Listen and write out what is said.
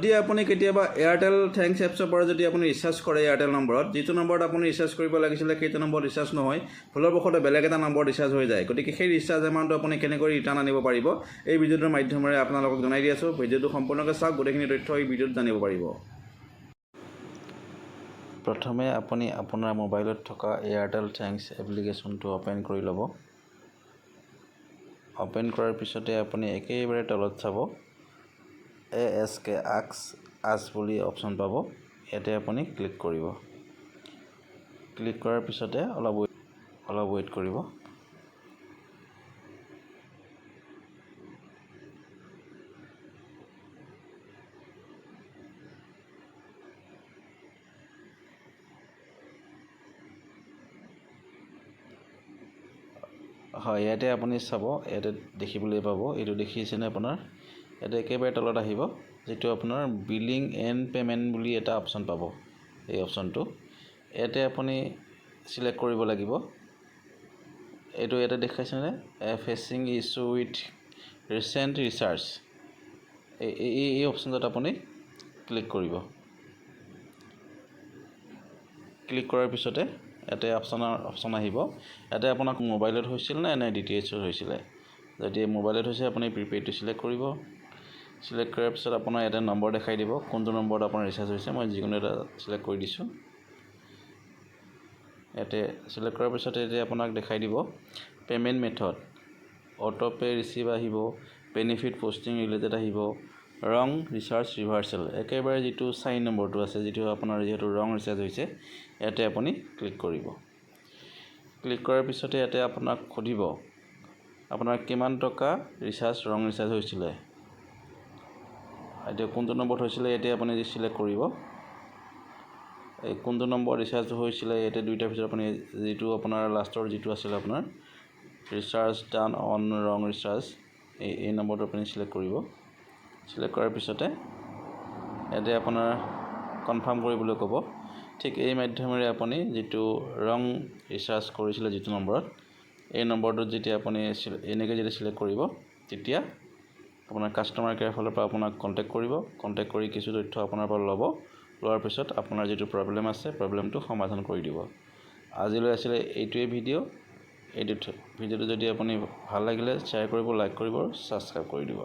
যদি আপুনি কেতিয়াবা এয়াৰটেল thanks এপছৰ পৰা যদি আপুনি ৰিচাৰ্জ কৰে এয়াৰটেল নম্বৰত, যিটো নম্বৰত আপুনি ৰিচাৰ্জ কৰিব লাগিছিলে সেইটো নম্বৰত ৰিচাৰ্জ নহয়, ভুলবশতঃ বেলেগ এটা নম্বৰত ৰিচাৰ্জ হৈ যায়। গতিকে সেই ৰিচাৰ্জ এমাউণ্টটো আপুনি কেনেকৈ ৰিটাৰ্ণ আনিব পাৰিব, এই ভিডিঅ'টোৰ মাধ্যমেৰে আপোনালোকক জনাই দি আছোঁ। ভিডিঅ'টো সম্পূৰ্ণকৈ চাওক, গোটেইখিনি তথ্য এই ভিডিঅ'ত জানিব পাৰিব। প্ৰথমে আপুনি আপোনাৰ মোবাইলত থকা এয়াৰটেল thanks এপ্লিকেশ্যনটো অ'পেন কৰি ল'ব। অ'পেন কৰাৰ পিছতে আপুনি একেবাৰে তলত চাব, এ এছ কে, আস্ক আছ বুলি অপশ্যন পাব। ইয়াতে আপুনি ক্লিক কৰিব। ক্লিক কৰাৰ পিছতে অলপ ৱেইট কৰিব। হয়, ইয়াতে আপুনি চাব, ইয়াতে দেখিবলৈ পাব, এইটো দেখিছেনে আপোনাৰ? ইয়াতে একেবাৰে তলত আহিব, যিটো আপোনাৰ বিলিং এণ্ড পে'মেণ্ট বুলি এটা অপশ্যন পাব। এই অপশ্যনটো ইয়াতে আপুনি চিলেক্ট কৰিব লাগিব। এইটো ইয়াতে দেখাইছেনে, "Facing issue with recent recharge", এই অপশ্যনটোত আপুনি ক্লিক কৰিব। ক্লিক কৰাৰ পিছতে ইয়াতে অপশ্যন আহিব। ইয়াতে আপোনাক মোবাইলত হৈছিল নে নে ডি টি এইচত হৈছিলে। যদি মোবাইলত হৈছে, আপুনি প্ৰিপেইডটো চিলেক্ট কৰিব। চিলেক্ট কৰাৰ পিছত আপোনাৰ ইয়াতে নম্বৰ দেখাই দিব, কোনটো নম্বৰত আপোনাৰ ৰিচাৰ্জ হৈছে। মই যিকোনো এটা চিলেক্ট কৰি দিছোঁ। ইয়াতে চিলেক্ট কৰাৰ পিছত এতিয়া আপোনাক দেখাই দিব payment method, auto pay' receive আহিব, বেনিফিট পষ্টিং ৰিলেটেড আহিব, ৰং ৰিচাৰ্জ ৰিভাৰ্চেল। একেবাৰে যিটো 4 নম্বৰটো আছে, যিটো আপোনাৰ যিহেতু ৰং ৰিচাৰ্জ হৈছে, ইয়াতে আপুনি ক্লিক কৰিব। ক্লিক কৰাৰ পিছতে ইয়াতে আপোনাক সুধিব, আপোনাৰ কিমান টকা ৰং ৰিচাৰ্জ হৈছিলে। এতিয়া কোনটো নম্বৰত হৈছিলে, ইয়াতে আপুনি চিলেক্ট কৰিব। এই কোনটো নম্বৰ ৰিচাৰ্জ হৈছিলে, ইয়াতে দুইটাৰ ভিতৰত আপুনি যিটো আপোনাৰ লাষ্টৰ যিটো আছিলে আপোনাৰ "recharge done on wrong recharge", এই নম্বৰটো আপুনি চিলেক্ট কৰিব। চিলেক্ট কৰাৰ পিছতে ইয়াতে আপোনাৰ কনফাৰ্ম কৰিবলৈ ক'ব। ঠিক এই মাধ্যমেৰে আপুনি যিটো ৰং ৰিচাৰ্জ কৰিছিলে যিটো নম্বৰত, এই নম্বৰটোত যেতিয়া আপুনি এনেকৈ যেতিয়া চিলেক্ট কৰিব, তেতিয়া আপোনাৰ কাষ্টমাৰ কেয়াৰ ফালৰ পৰা আপোনাক কণ্টেক্ট কৰিব। কণ্টেক্ট কৰি কিছু তথ্য আপোনাৰ পৰা ল'ব। লোৱাৰ পিছত আপোনাৰ যিটো প্ৰব্লেম আছে, প্ৰব্লেমটো সমাধান কৰি দিব। আজিলৈ আছিলে এইটোৱেই ভিডিঅ'। এইটো ভিডিঅ'টো যদি আপুনি ভাল লাগিলে, শ্বেয়াৰ কৰিব, লাইক কৰিব, ছাবস্ক্ৰাইব কৰি দিব।